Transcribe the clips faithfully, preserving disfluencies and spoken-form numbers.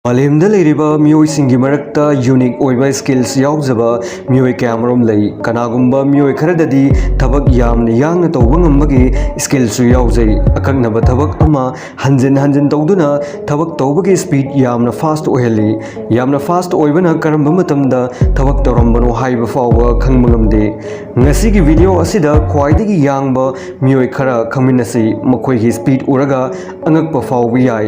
ꯃꯥꯂꯦꯝꯗ ꯂꯩꯔꯤꯕ ꯃꯤꯑꯣꯏꯁꯤꯡꯒꯤ ꯃꯔꯛꯇ ꯌꯨꯅꯤꯛ ꯑꯣꯏꯕ ꯁ꯭ꯀꯤꯜꯁ ꯌꯥꯎꯖꯕ ꯃꯤꯑꯣꯏ ꯀꯌꯥꯃꯔꯨꯝ ꯂꯩ꯫ ꯀꯅꯥꯒꯨꯝꯕ ꯃꯤꯑꯣꯏ ꯈꯔꯗꯗꯤ ꯊꯕꯛ ꯌꯥꯝꯅ ꯌꯥꯡꯅ ꯇꯧꯕ ꯉꯝꯕꯒꯤ ꯁ꯭ꯀꯤꯜꯁꯨ ꯌꯥꯎꯖꯩ꯫ ꯑꯀꯛꯅꯕ ꯊꯕꯛ ꯑꯃ ꯍꯟꯖꯤꯟ ꯍꯟꯖꯤꯟ ꯇꯧꯗꯨꯅ ꯊꯕꯛ ꯇꯧꯕꯒꯤ ꯁ꯭ꯄꯤꯗ ꯌꯥꯝꯅ ꯐꯥꯁ꯭ꯠ ꯑꯣꯏꯍꯜꯂꯤ꯫ ꯌꯥꯝꯅ ꯐꯥꯁ꯭ꯠ ꯑꯣꯏꯕꯅ ꯀꯔꯝꯕ ꯃꯇꯝꯗ ꯊꯕꯛ ꯇꯧꯔꯝꯕꯅꯣ ꯍꯥꯏꯕ ꯐꯥꯎꯕ ꯈꯪꯕ ꯉꯝꯗꯦ꯫ ꯉꯁꯤꯒꯤ ꯚꯤꯗꯤꯑꯣ ꯑꯁꯤꯗ ꯈ꯭ꯋꯥꯏꯗꯒꯤ ꯌꯥꯡꯕ ꯃꯤꯑꯣꯏ ꯈꯔ ꯈꯪꯃꯤꯟꯅꯁꯤ꯫ ꯃꯈꯣꯏꯒꯤ ꯁ꯭ꯄꯤꯗ ꯎꯔꯒ ꯑꯉꯛꯄ ꯐꯥꯎꯕ ꯌꯥꯏ꯫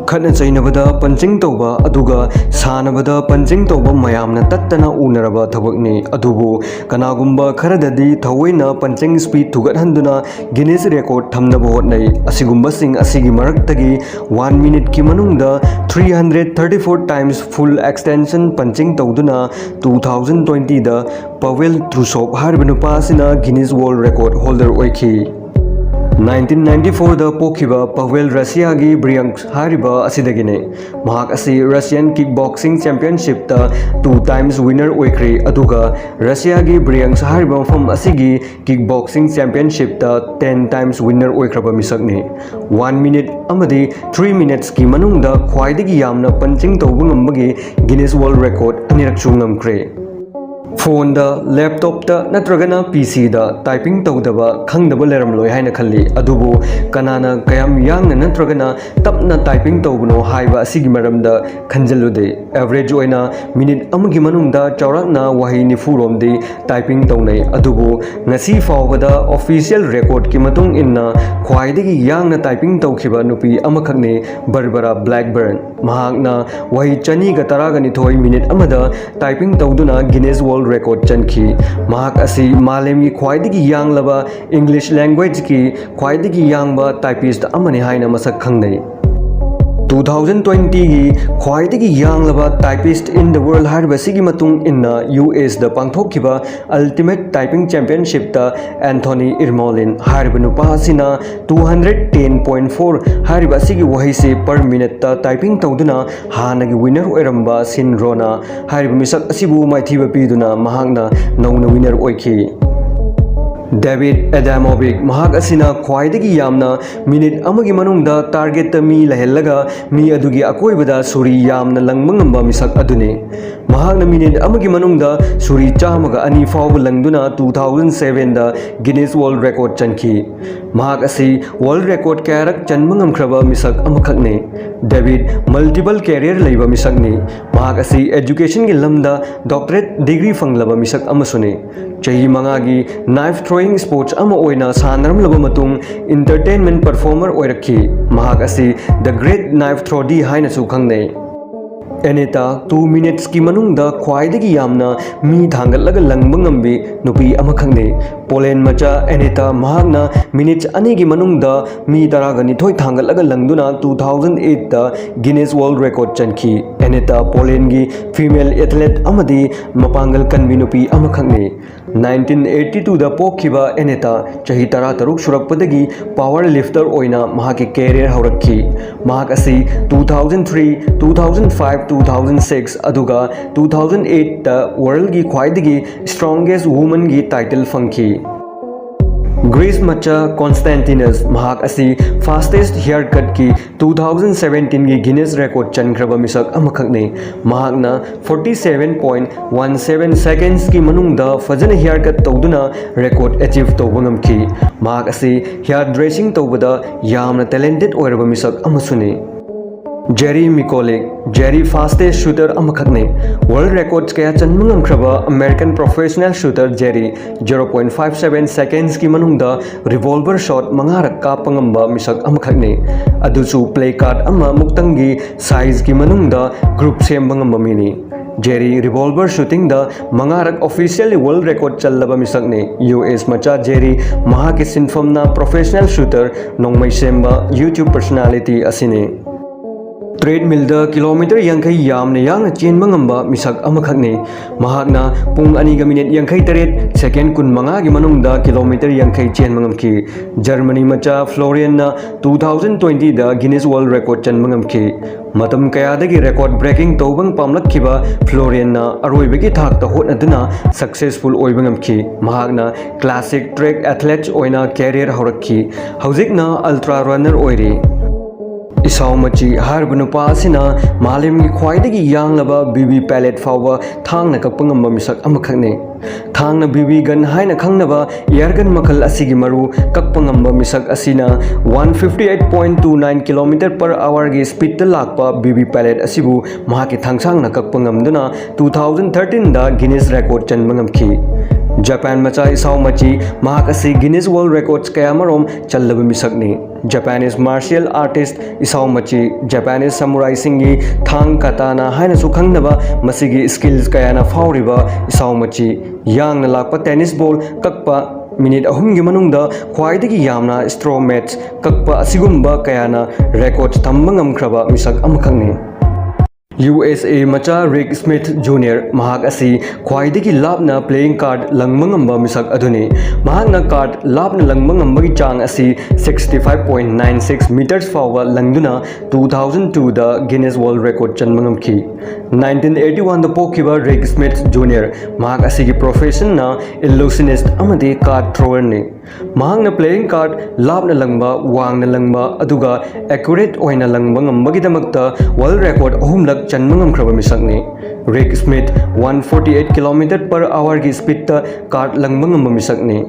ꯈꯠꯅ ꯆꯩꯅꯕꯗ ꯄꯟꯆꯤꯡ ꯇꯧꯕ ꯑꯗꯨꯒ ꯁꯥꯟꯅꯕꯗ ꯄꯟꯆꯤꯡ ꯇꯧꯕ ꯃꯌꯥꯝꯅ ꯇꯠꯇꯅ ꯎꯅꯔꯕ ꯊꯕꯛꯅꯤ꯫ ꯑꯗꯨꯕꯨ ꯀꯅꯥꯒꯨꯝꯕ ꯈꯔꯗꯗꯤ ꯊꯑꯣꯏꯅ ꯄꯟꯆꯤꯡ ꯁ꯭ꯄꯤꯗ ꯊꯨꯒꯠꯍꯟꯗꯨꯅ ꯒꯤꯅꯤꯁ ꯔꯦꯀꯣꯔꯗ ꯊꯝꯅꯕ ꯍꯣꯠꯅꯩ꯫ ꯑꯁꯤꯒꯨꯝꯕꯁꯤꯡ ꯑꯁꯤꯒꯤ ꯃꯔꯛꯇꯒꯤ ꯋꯥꯟ ꯃꯤꯅꯤꯠꯀꯤ ꯃꯅꯨꯡꯗ three hundred thirty four times full extension ꯄꯟꯆꯤꯡ ꯇꯧꯗꯨꯅ two thousand twentyꯗ ꯄꯥꯚꯦꯜ ꯇ꯭ꯔꯨꯁꯣꯞ ꯍꯥꯏꯔꯤꯕ ꯅꯨꯄꯥ ꯑꯁꯤꯅ ꯒꯤꯅꯤꯁ ꯋꯥꯔꯜꯗ ꯔꯦꯀꯣꯔꯗ ꯍꯣꯜꯗꯔ ꯑꯣꯏꯈꯤ꯫ Nineteen ninety fourꯗ ꯄꯣꯛꯈꯤꯕ ꯄꯥꯚꯦꯜ ꯔꯁꯤꯌꯥꯒꯤ ꯕ꯭ꯔꯤꯌꯥꯡꯁ ꯍꯥꯏꯔꯤꯕ ꯑꯁꯤꯗꯒꯤꯅꯤ꯫ ꯃꯍꯥꯛ ꯑꯁꯤ ꯔꯁꯤꯌꯥꯟ ꯀꯤꯛ ꯕꯣꯛꯁꯤꯡ ꯆꯦꯝꯄꯤꯌꯟꯁꯤꯞꯇ two times winner ꯑꯣꯏꯈ꯭ꯔꯦ, ꯑꯗꯨꯒ ꯔꯁꯤꯌꯥꯒꯤ ꯕ꯭ꯔꯤꯌꯥꯡꯁ ꯍꯥꯏꯔꯤꯕ ꯃꯐꯝ ꯑꯁꯤꯒꯤ ꯀꯤꯛ ꯕꯣꯛꯁꯤꯡ ꯆꯦꯝꯄꯤꯌꯟꯁꯤꯞꯇ ten times winner ꯑꯣꯏꯈ꯭ꯔꯕ ꯃꯤꯁꯛꯅꯤ꯫ ꯋꯥꯟ ꯃꯤꯅꯤꯠ ꯑꯃꯗꯤ ꯊ꯭ꯔꯤ ꯃꯤꯅꯤꯠꯁꯀꯤ ꯃꯅꯨꯡꯗ ꯈ꯭ꯋꯥꯏꯗꯒꯤ ꯌꯥꯝꯅ ꯄꯟꯆꯤꯡ ꯇꯧꯕ ꯉꯝꯕꯒꯤ ꯒꯤꯅꯤꯁ ꯋꯥꯔꯜꯗ ꯔꯦꯀꯣꯔꯗ ꯑꯅꯤꯔꯛꯁꯨ ꯉꯝꯈ꯭ꯔꯦ꯫ ꯐꯣꯟꯗ, ꯂꯦꯞꯇꯣꯞꯇ ꯅꯠꯇ꯭ꯔꯒꯅ ꯄꯤ ꯁꯤꯗ ꯇꯥꯏꯄꯤꯡ ꯇꯧꯗꯕ, ꯈꯪꯗꯕ ꯂꯩꯔꯝꯂꯣꯏ ꯍꯥꯏꯅ ꯈꯜꯂꯤ꯫ ꯑꯗꯨꯕꯨ ꯀꯅꯥꯅ ꯀꯌꯥꯝ ꯌꯥꯡꯅ ꯅꯠꯇ꯭ꯔꯒꯅ ꯇꯞꯅ ꯇꯥꯏꯄꯤꯡ ꯇꯧꯕꯅꯣ ꯍꯥꯏꯕ ꯑꯁꯤꯒꯤ ꯃꯔꯝꯗ ꯈꯟꯖꯤꯜꯂꯨꯗꯦ꯫ ꯑꯦꯚꯔꯦꯖ ꯑꯣꯏꯅ ꯃꯤꯅꯤꯠ ꯑꯃꯒꯤ ꯃꯅꯨꯡꯗ ꯆꯥꯎꯔꯥꯛꯅ ꯋꯥꯍꯩ ꯅꯤꯐꯨ ꯔꯣꯝꯗꯤ ꯇꯥꯏꯄꯤꯡ ꯇꯧꯅꯩ꯫ ꯑꯗꯨꯕꯨ ꯉꯁꯤ ꯐꯥꯎꯕꯗ ꯑꯣꯐꯤꯁꯤꯌꯦꯜ ꯔꯦꯀꯣꯔꯗꯀꯤ ꯃꯇꯨꯡ ꯏꯟꯅ ꯈ꯭ꯋꯥꯏꯗꯒꯤ ꯌꯥꯡꯅ ꯇꯥꯏꯄꯤꯡ ꯇꯧꯈꯤꯕ ꯅꯨꯄꯤ ꯑꯃꯈꯛꯅꯤ, ꯕꯔꯕꯔꯥ ꯕ꯭ꯂꯦꯛꯕꯔꯟ꯫ ꯃꯍꯥꯛꯅ ꯋꯥꯍꯩ ꯆꯅꯤꯒ ꯇꯔꯥꯒ ꯅꯤꯊꯣꯏ ꯃꯤꯅꯤꯠ ꯑꯃꯗ ꯇꯥꯏꯄꯤꯡ ꯇꯧꯗꯨꯅ ꯒꯤꯅꯤꯁ ꯋꯥꯔꯜꯗ ꯔꯦꯀꯣꯔꯗ ꯆꯟꯈꯤ꯫ ꯃꯍꯥꯛ ꯑꯁꯤ ꯃꯥꯂꯦꯝꯒꯤ ꯈ꯭ꯋꯥꯏꯗꯒꯤ ꯌꯥꯡꯂꯕ ꯏꯪꯂꯤꯁ ꯂꯦꯡꯒ꯭ꯋꯦꯖꯀꯤ ꯈ꯭ꯋꯥꯏꯗꯒꯤ ꯌꯥꯡꯕ ꯇꯥꯏꯄꯤꯁ꯭ꯠ ꯑꯃꯅꯤ ꯍꯥꯏꯅ ꯃꯁꯛ ꯈꯪꯅꯩ꯫ Two thousand twentyꯒꯤ ꯈ꯭ꯋꯥꯏꯗꯒꯤ ꯌꯥꯡꯂꯕ Typist in the World ꯍꯥꯏꯔꯤꯕꯁꯤꯒꯤ ꯃꯇꯨꯡ ꯏꯟꯅ ꯌꯨ ꯑꯦꯁꯇ ꯄꯥꯡꯊꯣꯛꯈꯤꯕ Ultimate Typing Championshipꯇ ꯑꯦꯟꯊꯣꯅꯤ ꯏꯔꯃꯣꯂꯤꯟ ꯍꯥꯏꯔꯤꯕ ꯅꯨꯄꯥ ꯑꯁꯤꯅ two hundred ten point four ꯍꯥꯏꯔꯤꯕ ꯑꯁꯤꯒꯤ ꯋꯥꯍꯩꯁꯤ per minuteꯇ ꯇꯥꯏꯄꯤꯡ ꯇꯧꯗꯨꯅ ꯍꯥꯟꯅꯒꯤ ꯋꯤꯅꯔ ꯑꯣꯏꯔꯝꯕ ꯁꯤꯟ ꯔꯣꯅꯥ ꯍꯥꯏꯔꯤꯕ ꯃꯤꯁꯛ ꯑꯁꯤꯕꯨ ꯃꯥꯏꯊꯤꯕ ꯄꯤꯗꯨꯅ ꯃꯍꯥꯛꯅ ꯅꯧꯅ ꯋꯤꯅꯔ ꯑꯣꯏꯈꯤ꯫ ꯗꯦꯕꯤꯗ ꯑꯦꯗꯥꯃꯣꯚꯤꯛ, ꯃꯍꯥꯛ ꯑꯁꯤꯅ ꯈ꯭ꯋꯥꯏꯗꯒꯤ ꯌꯥꯝꯅ ꯃꯤꯅꯤꯠ ꯑꯃꯒꯤ ꯃꯅꯨꯡꯗ ꯇꯥꯔꯒꯦꯠꯇ ꯃꯤ ꯂꯩꯍꯜꯂꯒ ꯃꯤ ꯑꯗꯨꯒꯤ ꯑꯀꯣꯏꯕꯗ ꯁꯨꯔꯤ ꯌꯥꯝꯅ ꯂꯪꯕ ꯉꯝꯕ ꯃꯤꯁꯛ ꯑꯗꯨꯅꯤ꯫ ꯃꯍꯥꯛꯅ ꯃꯤꯅꯤꯠ ꯑꯃꯒꯤ ꯃꯅꯨꯡꯗ ꯁꯨꯔꯤ ꯆꯥꯝꯃꯒ ꯑꯅꯤ ꯐꯥꯎꯕ ꯂꯪꯗꯨꯅ two thousand sevenꯗ Guinness World Record ꯆꯟꯈꯤ꯫ ꯃꯍꯥꯛ ꯑꯁꯤ ꯋꯥꯔꯜꯗ ꯔꯦꯀꯣꯔꯗ ꯀꯌꯥꯔꯛ ꯆꯟꯕ ꯉꯝꯈ꯭ꯔꯕ ꯃꯤꯁꯛ ꯑꯃꯈꯛꯅꯤ꯫ ꯗꯦꯕꯤꯗ ꯃꯜꯇꯤꯄꯜ ꯀꯦꯔꯤꯌꯔ ꯂꯩꯕ ꯃꯤꯁꯛꯅꯤ꯫ ꯃꯍꯥꯛ ꯑꯁꯤ ꯑꯦꯖꯨꯀꯦꯁꯟꯒꯤ ꯂꯝꯗ ꯗꯣꯛꯇꯔꯦꯠ ꯗꯤꯒ꯭ꯔꯤ ꯐꯪꯂꯕ ꯃꯤꯁꯛ ꯑꯃꯁꯨꯅꯤ꯫ ꯆꯍꯤ ꯃꯉꯥꯒꯤ ꯅꯥꯏꯐ ꯊ꯭ꯔꯣꯋꯤꯡ ꯁ꯭ꯄꯣꯔꯠꯁ ꯑꯃ ꯑꯣꯏꯅ ꯁꯥꯟꯅꯔꯝꯂꯕ ꯃꯇꯨꯡ, ꯏꯟꯇꯔꯇꯦꯟꯃꯦꯟ ꯄꯔꯐꯣꯔꯃꯔ ꯑꯣꯏꯔꯛꯈꯤ꯫ ꯃꯍꯥꯛ ꯑꯁꯤ The Great Knife Throw ꯗꯤ ꯍꯥꯏꯅꯁꯨ ꯈꯪꯅꯩ꯫ ꯑꯦꯅꯤꯇꯥ, two ꯃꯤꯅꯤꯠꯁꯀꯤ ꯃꯅꯨꯡꯗ ꯈ꯭ꯋꯥꯏꯗꯒꯤ ꯌꯥꯝꯅ ꯃꯤ ꯊꯥꯡꯒꯠꯂꯒ ꯂꯪꯕ ꯉꯝꯕꯤ ꯅꯨꯄꯤ ꯑꯃꯈꯛꯅꯤ꯫ ꯄꯣꯂꯦꯟ ꯃꯆꯥ ꯑꯦꯅꯤꯇꯥ, ꯃꯍꯥꯛꯅ ꯃꯤꯅꯤꯠꯁ ꯑꯅꯤꯒꯤ ꯃꯅꯨꯡꯗ ꯃꯤ ꯇꯔꯥꯒ ꯅꯤꯊꯣꯏ ꯊꯥꯡꯒꯠꯂꯒ ꯂꯪꯗꯨꯅ two thousand eightꯇ Guinness World Record ꯆꯟꯈꯤ꯫ ꯑꯦꯅꯤꯇꯥ ꯄꯣꯂꯦꯟꯒꯤ ꯐꯤꯃꯦꯜ ꯑꯦꯊꯂꯦꯠ ꯑꯃꯗꯤ ꯃꯄꯥꯡꯒꯜ ꯀꯟꯕꯤ ꯅꯨꯄꯤ ꯑꯃꯈꯛꯅꯤ꯫ Nineteen eighty twoꯗ ꯄꯣꯛꯈꯤꯕ ꯑꯦꯅꯤꯇꯥ ꯆꯍꯤ ꯇꯔꯥꯇꯔꯨꯛ ꯁꯨꯔꯛꯄꯗꯒꯤ ꯄꯥꯋꯔ ꯂꯤꯐꯇꯔ ꯑꯣꯏꯅ ꯃꯍꯥꯛꯀꯤ ꯀꯦꯔꯤꯌꯔ ꯍꯧꯔꯛꯈꯤ꯫ ꯃꯍꯥꯛ ꯑꯁꯤ two thousand three, two thousand five, two thousand six, ꯑꯗꯨꯒ two thousand eightꯇ ꯋꯥꯔꯜꯒꯤ ꯈ꯭ꯋꯥꯏꯗꯒꯤ ꯁ꯭ꯇ꯭ꯔꯣꯡꯒꯦꯁ ꯋꯨꯃꯟꯒꯤ ꯇꯥꯏꯇꯜ ꯐꯪꯈꯤ꯫ ꯒ꯭ꯔꯤꯁ ꯃꯆꯥ ꯀꯣꯟꯁꯇꯦꯟꯇꯤꯅꯁ, ꯃꯍꯥꯛ ꯑꯁꯤ ꯐꯥꯁꯇꯦꯁ ꯍꯤꯌꯔ ꯀꯠꯀꯤ two thousand seventeenꯒꯤ ꯒꯤꯅꯦꯁ ꯔꯦꯀꯣꯔꯗ ꯆꯟꯈ꯭ꯔꯕ ꯃꯤꯁꯛ ꯑꯃꯈꯛꯅꯤ꯫ ꯃꯍꯥꯛꯅ forty seven point one seven secondsꯀꯤ ꯃꯅꯨꯡꯗ ꯐꯖꯅ ꯍꯤꯌꯔ ꯀꯠ ꯇꯧꯗꯨꯅ ꯔꯦꯀꯣꯔꯗ ꯑꯦꯆꯤꯚ ꯇꯧꯕ ꯉꯝꯈꯤ꯫ ꯃꯍꯥꯛ ꯑꯁꯤ ꯍꯤꯌꯔ ꯗ꯭ꯔꯦꯁꯤꯡ ꯇꯧꯕꯗ ꯌꯥꯝꯅ ꯇꯦꯂꯦꯟꯇꯦꯗ ꯑꯣꯏꯔꯕ ꯃꯤꯁꯛ ꯑꯃꯁꯨꯅꯤ꯫ Jerry Miculek, Jerry fastest shooter ꯑꯃꯈꯛꯅꯤ꯫ ꯋꯥꯔꯜꯗ ꯔꯦꯀꯣꯔꯗ ꯀꯌꯥ ꯆꯟꯕ ꯉꯝꯈ꯭ꯔꯕ American professional shooter Jerry zero point five seven secondsꯀꯤ ꯃꯅꯨꯡꯗ ꯔꯤꯚꯣꯜꯚꯔ ꯁꯣꯠ ꯃꯉꯥꯔꯛ ꯀꯥꯞꯄ ꯉꯝꯕ ꯃꯤꯁꯛ ꯑꯃꯈꯛꯅꯤ꯫ ꯑꯗꯨꯁꯨ ꯄ꯭ꯂꯦ ꯀꯥꯔꯗ ꯑꯃ ꯃꯨꯛꯇꯪꯒꯤ ꯁꯥꯏꯖꯀꯤ ꯃꯅꯨꯡꯗ ꯒ꯭ꯔꯨꯞ ꯁꯦꯝꯕ ꯉꯝꯕ ꯃꯤꯅꯤ꯫ ꯖꯦꯔꯤ ꯔꯤꯚꯣꯜꯚꯔ ꯁꯨꯇꯤꯡꯗ ꯃꯉꯥꯔꯛ ꯑꯣꯐꯤꯁꯤꯌꯦꯜꯂꯤ ꯋꯥꯔꯜꯗ ꯔꯦꯀꯣꯔꯗ ꯆꯜꯂꯕ ꯃꯤꯁꯛꯅꯤ꯫ ꯌꯨ ꯑꯦꯁ ꯃꯆꯥ ꯖꯦꯔꯤ ꯃꯍꯥꯛꯀꯤ ꯁꯤꯟꯐꯝꯅ ꯄ꯭ꯔꯣꯐꯦꯁꯅꯦꯜ ꯁꯨꯇꯔ, ꯅꯣꯡꯃꯩ ꯁꯦꯝꯕ, ꯌꯨꯇ꯭ꯌꯨꯕ ꯄꯔꯁꯣꯅꯥꯂꯤꯇꯤ ꯑꯁꯤꯅꯤ꯫ ꯇ꯭ꯔꯦꯗꯃꯤꯜꯗ ꯀꯤꯂꯣꯃꯤꯇꯔ ꯌꯥꯡꯈꯩ ꯌꯥꯝꯅ ꯌꯥꯡꯅ ꯆꯦꯟꯕ ꯉꯝꯕ ꯃꯤꯁꯛ ꯑꯃꯈꯛꯅꯤ꯫ ꯃꯍꯥꯛꯅ ꯄꯨꯡ ꯑꯅꯤꯒ ꯃꯤꯅꯤꯠ ꯌꯥꯡꯈꯩ ꯇꯔꯦꯠ ꯁꯦꯀꯦꯟ ꯀꯨꯟ ꯃꯉꯥꯒꯤ ꯃꯅꯨꯡꯗ ꯀꯤꯂꯣꯃꯤꯇꯔ ꯌꯥꯡꯈꯩ ꯆꯦꯟꯕ ꯉꯝꯈꯤ꯫ ꯖꯔꯃꯅꯤ ꯃꯆꯥ ꯐ꯭ꯂꯣꯔꯤꯌꯟꯅ two thousand twentyꯗ ꯒꯤꯅꯦꯁ ꯋꯥꯔꯜꯗ ꯔꯦꯀꯣꯔꯗ ꯆꯟꯕ ꯉꯝꯈꯤ꯫ ꯃꯇꯝ ꯀꯌꯥꯗꯒꯤ record breaking ꯇꯧꯕ ꯄꯥꯝꯂꯛꯈꯤꯕ ꯐ꯭ꯂꯣꯔꯤꯌꯟꯅ ꯑꯔꯣꯏꯕꯒꯤ ꯊꯥꯛꯇ ꯍꯣꯠꯅꯗꯨꯅ successful ꯑꯣꯏꯕ ꯉꯝꯈꯤ꯫ ꯃꯍꯥꯛꯅ classic track athlete ꯑꯣꯏꯅ career ꯍꯧꯔꯛꯈꯤ꯫ ꯍꯧꯖꯤꯛꯅ ultra runner ꯑꯣꯏꯔꯤ꯫ ꯏꯁꯥꯎ ꯃꯆꯤ ꯍꯥꯏꯔꯤꯕ ꯅꯨꯄꯥ ꯑꯁꯤꯅ ꯃꯥꯂꯦꯝꯒꯤ ꯈ꯭ꯋꯥꯏꯗꯒꯤ ꯌꯥꯡꯂꯕ ꯕꯤꯕꯤ pallet ꯐꯥꯎꯕ ꯊꯥꯡꯅ ꯀꯛꯄ ꯉꯝꯕ ꯃꯤꯁꯛ ꯑꯃꯈꯛꯅꯤ꯫ ꯊꯥꯡꯅ ꯕꯤꯕꯤ gun ꯍꯥꯏꯅ ꯈꯪꯅꯕ air gun ꯃꯈꯜ ꯑꯁꯤꯒꯤ ꯃꯔꯨ ꯀꯛꯄ ꯉꯝꯕ ꯃꯤꯁꯛ ꯑꯁꯤꯅ one fifty eight point two nine kilometer per hour ꯒꯤ speed ꯇ ꯂꯥꯛꯄ ꯕꯤꯕꯤ pallet ꯑꯁꯤꯕꯨ ꯃꯍꯥꯛꯀꯤ ꯊꯥꯡꯁꯥꯡꯅ ꯀꯛꯄ ꯉꯝꯗꯨꯅ two thousand thirteen ꯗ Guinness record ꯆꯟꯕ ꯉꯝꯈꯤ꯫ ꯖꯄꯥꯟ ꯃꯆꯥ ꯏꯁꯥꯎ ꯃꯆꯤ ꯃꯍꯥꯛ ꯑꯁꯤ Guinness World Records ꯀꯌꯥ ꯑꯃꯔꯣꯝ ꯆꯜꯂꯕ ꯃꯤꯁꯛꯅꯤ꯫ Japanese martial artist ꯏꯁꯥꯎ ꯃꯆꯤ, Japanese samuraiꯁꯤꯡꯒꯤ ꯊꯥꯡ katana ꯍꯥꯏꯅꯁꯨ ꯈꯪꯅꯕ ꯃꯁꯤꯒꯤ skills ꯀꯌꯥꯅ ꯐꯥꯎꯔꯤꯕ ꯏꯁꯥꯎ ꯃꯆꯤ, ꯌꯥꯡꯅ ꯂꯥꯛꯄ tennis ball ꯀꯛꯄ, ꯃꯤꯅꯤꯠ ꯑꯍꯨꯝꯒꯤ ꯃꯅꯨꯡꯗ ꯈ꯭ꯋꯥꯏꯗꯒꯤ ꯌꯥꯝꯅ straw match ꯀꯛꯄ ꯑꯁꯤꯒꯨꯝꯕ ꯀꯌꯥꯅ record ꯊꯝꯕ ꯉꯝꯈ꯭ꯔꯕ ꯃꯤꯁꯛ ꯑꯃꯈꯛꯅꯤ꯫ U S A ꯃꯆꯥ Rick Smith Junior ꯃꯍꯥꯛ ꯑꯁꯤ ꯈ꯭ꯋꯥꯏꯗꯒꯤ ꯂꯥꯞꯅ playing card ꯂꯪꯕ ꯉꯝꯕ ꯃꯤꯁꯛ ꯑꯗꯨꯅꯤ꯫ ꯃꯍꯥꯛꯅ card ꯂꯥꯞꯅ ꯂꯪꯕ ꯉꯝꯕꯒꯤ ꯆꯥꯡ ꯑꯁꯤ sixty five point nine six meters ꯐꯥꯎꯕ ꯂꯪꯗꯨꯅ two thousand two ꯗ Guinness World Record ꯆꯟꯕ ꯉꯝꯈꯤ꯫ Nineteen eighty one ꯗ ꯄꯣꯛꯈꯤꯕ Rick Smith Junior ꯃꯍꯥꯛ ꯑꯁꯤꯒꯤ profession ꯅ illusionist ꯑꯃꯗꯤ card thrower ꯅꯤ꯫ ꯃꯍꯥꯛꯅ playing card ꯂꯥꯞꯅ ꯂꯪꯕ, ꯋꯥꯡꯅ ꯂꯪꯕ, ꯑꯗꯨꯒ accurate ꯑꯣꯏꯅ ꯂꯪꯕ ꯉꯝꯕꯒꯤꯗꯃꯛꯇ world record ꯑꯍꯨꯝꯂꯛ ꯆꯟꯕ ꯉꯝꯈ꯭ꯔꯕ ꯃꯤꯁꯛꯅꯤ꯫ Rick Smith one forty eight kilometer per hour ꯒꯤ speed ꯇ card ꯂꯪꯕ ꯉꯝꯕ ꯃꯤꯁꯛꯅꯤ꯫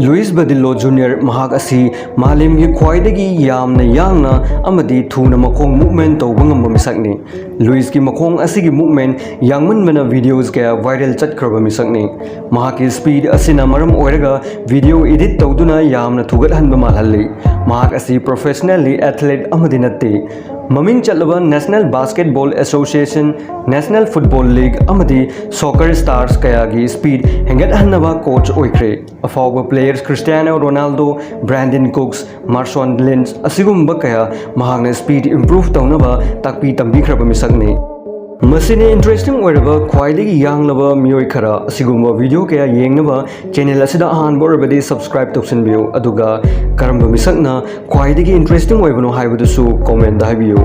Luis Badillo Junior ꯃꯍꯥꯛ ꯑꯁꯤ ꯃꯥꯂꯦꯝꯒꯤ ꯈ꯭ꯋꯥꯏꯗꯒꯤ ꯌꯥꯝꯅ ꯌꯥꯡꯅ ꯑꯃꯗꯤ ꯊꯨꯅ ꯃꯈꯣꯡ movement ꯇꯧꯕ ꯉꯝꯕ ꯃꯤꯁꯛꯅꯤ꯫ Luis ꯀꯤ ꯃꯈꯣꯡ ꯑꯁꯤꯒꯤ movement ꯌꯥꯡꯃꯟꯕꯅ videos ꯀꯌꯥ viral ꯆꯠꯈ꯭ꯔꯕ ꯃꯤꯁꯛꯅꯤ꯫ ꯃꯍꯥꯛꯀꯤ speed ꯑꯁꯤꯅ ꯃꯔꯝ ꯑꯣꯏꯔꯒ video edit ꯇꯧꯗꯨꯅ ꯌꯥꯝꯅ ꯊꯨꯒꯠꯍꯟꯕ ꯃꯥꯜꯍꯜꯂꯤ꯫ ꯃꯍꯥꯛ ꯑꯁꯤ professionally athlete ꯑꯃꯗꯤ ꯅꯠꯇꯦ꯫ ꯃꯃꯤꯡ ꯆꯠꯂꯕ National Basketball Association, National Football League ꯑꯃꯗꯤ Soccer Stars ꯀꯌꯥꯒꯤ speed ꯍꯦꯟꯒꯠꯍꯟꯅꯕ coach ꯑꯣꯏꯈ꯭ꯔꯦ꯫ ꯑꯐꯥꯎꯕ players Cristiano Ronaldo, Brandin Cooks, Marshawn Lynch ꯑꯁꯤꯒꯨꯝꯕ ꯀꯌꯥ ꯃꯍꯥꯛꯅ speed improve ꯇꯧꯅꯕ ꯇꯥꯛꯄꯤ ꯇꯝꯕꯤꯈ꯭ꯔꯕ ꯃꯤꯁꯛꯅꯤ꯫ ꯃꯁꯤꯅ interesting ꯑꯣꯏꯔꯕ ꯈ꯭ꯋꯥꯏꯗꯒꯤ ꯌꯥꯡꯂꯕ ꯃꯤꯑꯣꯏ ꯈꯔ ꯑꯁꯤꯒꯨꯝꯕ video ꯀꯌꯥ ꯌꯦꯡꯅꯕ channel ꯑꯁꯤꯗ ꯑꯍꯥꯟꯕ ꯑꯣꯏꯔꯕꯗꯤ subscribe ꯇꯧꯁꯤꯟꯕꯤꯌꯨ, ꯑꯗꯨꯒ ꯀꯔꯝꯕ ꯃꯤꯁꯛꯅ ꯈ꯭ꯋꯥꯏꯗꯒꯤ interesting ꯑꯣꯏꯕꯅꯣ ꯍꯥꯏꯕꯗꯨꯁꯨ comment ꯗ ꯍꯥꯏꯕꯤꯌꯨ꯫